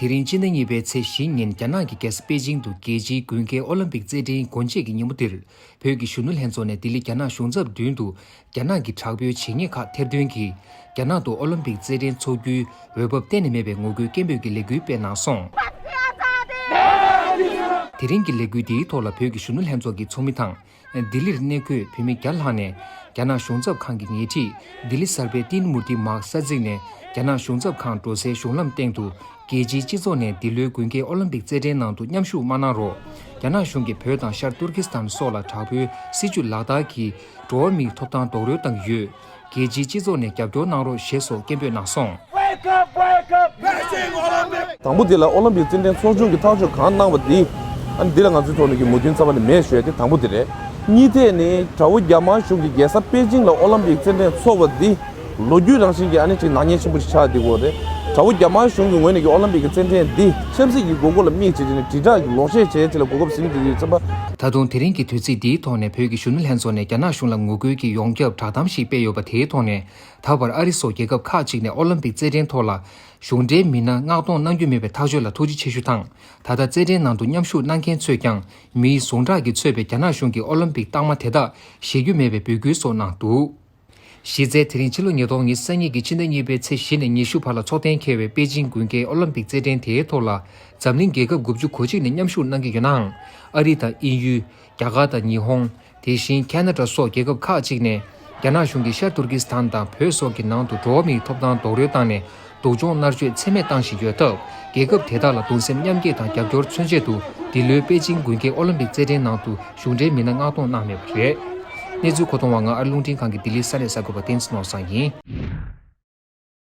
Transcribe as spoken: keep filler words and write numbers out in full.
དེ་རིང་སྤྱི་ཟླ་གཉིས་པའི་ཚེས་བཞི་ཉིན་རྒྱ་ནག་གི་རྒྱལ་ས་པེ་ཅིང་དུ་རྒྱལ་སྤྱིའི་དགུན་ཁའི་ཨོ་ལིམ་པིག་རྩེད་འགྲན་སྒོ་འབྱེད་ཀྱི་ཉིན་མོ་འདིར། བོད་ཀྱི་གཞོན་ནུ་ལྷན་ཚོགས་ནས་ལྡི་ལི་རྒྱ་ནག་གཞུང་ཚབ་མདུན་དུ། རྒྱ་ནག་གི་དྲག་པོའི་བྱེད་ཉེས་ཁག་ཐེར་འདོན་གྱིས། རྒྱ་ནག་ཏུ་ཨོ་ལིམ་པིག་རྩེད་འགྲན་འཚོགས་རྒྱུའི་འོས་བབ་གཏན་ནས་མེད་པའི་ངོ་རྒོལ་སྐད་འབོད་ཀྱི་ལས་འགུལ་སྤེལ་གནང་སོང་། དེ་རིང་གི་ལས་འགུལ་འདིའི་ཐོག་ལ་བོད་ཀྱི་གཞོན་ནུ་ལྷན་ཚོགས་ཀྱི་ཚོགས་མི་དང་། ལྡི་ལིར་གནས་འཁོད་བོད་མི་བརྒྱ་ལྷག་ནས། རྒྱ་ནག་གཞུང་ཚབ་ཁང་གི་ཉེ་འཁྲིས། ལྡི་ལི་གསར་པའི་ཏིན་མུར་ཏི་མཱག་ས་ཚིགས་ནས། རྒྱ་ནག་གཞུང་ཚབ་ཁང་འགྲོ་སའི་གཞུང་ལམ་སྟེང་དུ། རྒྱལ་སྤྱིའི་སྤྱི་ཚོགས་ནས་འདི་ལོའི་དགུན་ཁའི་ཨོ་ལིམ་པིག་རྩེད་འགྲན་ནང་དུ་མཉམ་ཞུགས་མ་གནང་རོགས། རྒྱ་ནག་གཞུང་གིས་བོད་དང་ཤར་ཏུར་ཀི་སི་ཐན་སོགས་ལ་དྲག་པོའི་སྲིད་བྱུས་ལག་བསྟར་གྱིས། འགྲོ་བ་མིའི་ཐོབ་ཐང་རྡོག་རོལ་བཏང་གི་ཡོད། རྒྱལ་སྤྱིའི་སྤྱི་ཚོགས་ནས་རྒྱབ་སྐྱོར་གནང་རོགས་ཞེས་སོགས་སྐད་འབོད་གནང་སོང་། དང་པོ་དེ་ལ་ཨོ་ལིམ་པིག་རྩེད་འགྲན་ཚོགས་ཆུང་གིས་ཐག་གཅོད་གང་གནང་བ་འདི། ཨ་ནི་འདི་ལ་ང་ཚོའི་ཐོག་ནས་ཀྱི་མོས་མཐུན་རྩ་བ་ནས་མེད་ཞུ་ཡ་དེ་དང་པོ་དེ་རེད། གཉིས་ཐད་ནི་དགྲ་བོ་རྒྱ་དམར་གཞུང་གིས་རྒྱལ་ས་པེ་ཅིང་ལ་ཨོ་ལིམ་པིག་རྩེད་འགྲན་འཚོགས་པ་འདི། ལོ་རྒྱུས་རང་བཞིན་གྱི་ཨ་ནི་ཅིག་ནག་ཉེས་ཆེན་པོ་ཞིག་ཆགས་བསྡད་ཡོད་རེད། དགྲ་བོ་རྒྱ་དམར་གཞུང་གི་ངོས་ནས་ཀྱི་ཨོ་ལིམ་པིག་གི་རྩེད་འགྲན་འདི་ཆབ་སྲིད་ཀྱི་དགོས་མཁོ་ལ་དམིགས་བྱས་བྱས་ནས་དྲིལ་བསྒྲགས་ཀྱི་ལོག་བཤད་བྱས་བྱས་ལ་གོ་སྐབས་ཟིན་བསྡད་ཡོད་ཙམ་པ། ད་དུང་དེ་རིང་གི་དུས་ཚིགས་འདིའི་ཐོག་ནས་བོད་ཀྱི་གཞོན་ནུ་ལྷན་ཚོགས་ནས་རྒྱ་ནག་གཞུང་ལ་ངོ་རྒོལ་གྱི་ཡོངས་ཁྱབ་བསྒྲགས་གཏམ་ཞིག་སྤེལ་ཡོད་པ་དེའི་ཐོག་ནས། ད་བར་ཨ་རི་སོགས་རྒྱལ་ཁབ་ཁག་ཅིག་ནས་ཨོ་ལིམ་པིག་རྩེད་འགྲན་ཐོག་ལ། གཞུང་འབྲེལ་མི་སྣ་མངགས་གཏོང་གནང་རྒྱུ་མེད་པའི་ཐག་གཅོད་ལ་ཐུགས་རྗེ་ཆེ་ཞུ་དང་། ད་ལྟ་རྩེད་འགྲན་ནང་དུ་མཉམ་ཞུགས་གནང་མཁན་ཚོས་ཀྱང་མིའི་ཟུངས་ཁྲག་གིས་ཚོས་པའི་རྒྱ་ནག་གཞུང་གི་ཨོ་ལིམ་པིག་རྟགས་མ་དེ་དག་བཞེས་རྒྱུ་མེད་པའི་འབོད་སྐུལ་སོགས་གནང་འདུག་གཞི་རྩའི་དེ་རིང་ཕྱི་ལོ་ཉིས་སྟོང་ཉི་ཤུ་རྩ་གཉིས་ཀྱི་ཕྱི་ཟླ་གཉིས་པའི་ཚེས་བཞི་ནས་ཉི་ཤུ་བར་ལ་འཚོགས་གཏན་འཁེལ་བའི་པེ་ཅིང་དགུན་ཁའི་ཨོ་ལིམ་པིག་རྩེད་འགྲན་དེའི་ཐོག་ལ། འཛམ་གླིང་རྒྱལ་ཁབ་དགུ་བཅུ་གོ་གཅིག་ནས་མཉམ་ཞུགས་གནང་གི་ཡོད་ནའང་། ཨ་རི་དང་དབྱིན་ཡུལ། རྒྱ་གར་དང་ཉི་ཧོང་། དེ་བཞིན་ཁ་ན་ཌ་སོགས་རྒྱལ་ཁབ་ཁག་ཅིག་ནས། རྒྱ་ནག་གཞུང་གིས་ཤར་ཏུར་ཀི་སི་ཐན་དང་བོད་སོགས་ཀྱི་ནང་དུ་འགྲོ་བ་མིའི་ཐོབ་ཐང་རྡོག་རོལ་བཏང་ནས། སྡུག་སྦྱོང་མནར་གཅོད་ཚད་མེད་བཏང་བཞིན་ཡོད་སྟབས། རྒྱལ་ཁབ་དེ་དག་ལ་གདུང་སེམས་མཉམ་སྐྱེད་དང་རྒྱབ་སྐྱོར་མཚོན་ཆེད་དུ། འདི་ལོའི་པེ་ཅིང་དགུན་ཁའི་ཨོ་ལིམ་པིག་རྩེད་འགྲན་ནང་དུ་གཞུང་འབྲེལ་མི་སྣ་མངགས་གཏོང་གནང་མེད་པ་རེད། གནས་ཚུལ་མཁོ་གཏོང་བ་ང་ཨ་རི་རླུང་འཕྲིན་ཁང་གི་ལྡི་ལི་ས་གནས་གསར་འགོད་པ་བསྟན་འཛིན་ནོར་བཟང་ཡིན།